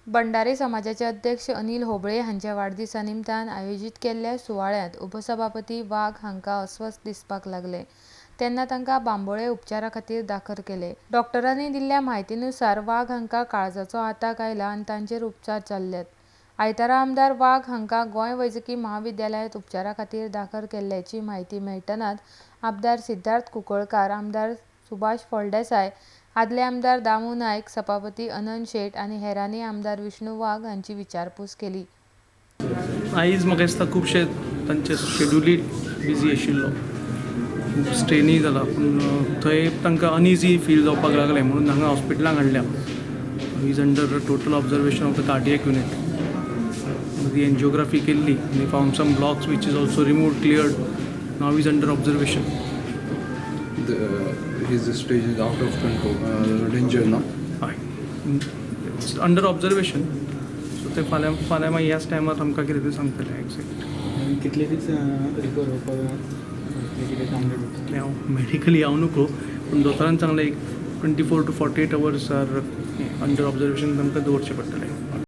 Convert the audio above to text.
भंडारी समाजाचे अध्यक्ष अनिल होबळे हांच्या वाडदिसा निमतान आयोजीत केल्ल्या सुवाळ्यांत उपसभापती वाघ हांकां अस्वस्थ दिसपाक लागलें. तेन्ना तांकां बांबोळे उपचारा खातीर दाखल केले. डॉक्टरांनी दिल्ल्या म्हायती नुसार वाघ हांकां काळजाचो आताक आयला आनी तांचेर उपचार चल्ल्यात. आयतारा आमदार वाघ हांकां गोंय वैजकी म्हाविद्यालयांत उपचारा खातीर दाखल केल्ल्याची म्हायती मेळटनाच आमदार सिद्धार्थ कुंकळकार, आमदार सुभाष फळदेसाय, आदले आमदार दामू नायक, सभापती अनंत शेट आनी हेरांनी आमदार विष्णू वाघ हांची विचारपूस केली. आयज म्हाका दिसता खुबशे तांचे शेड्युलूय बिजी आशिल्लो, खूब स्ट्रेनूय जाला, पूण थंय तांकां अनइजी फील जावपाक लागलें म्हणून हांगा हॉस्पिटलांत हाडल्या. Is under total observation of the cardiac unit. The angiography केल्ली. They found some blocks, which is also removed, cleared. Now is under observation. His stage is out of control, danger now. हय, it's under observation, so ते फाल्यां फाल्यां मागीर ह्याच टायमार आमकां कितें तें सांगतले एग्जॅक्ट. आनी कितले दीस रिकवर जावपाक कितें सांगलें डॉक्टर? हांव मेडिकली हांव नको, पूण दोतोरान सांगलें, एक 24 to 48 hours are under observation तांकां दवरचें पडटलें.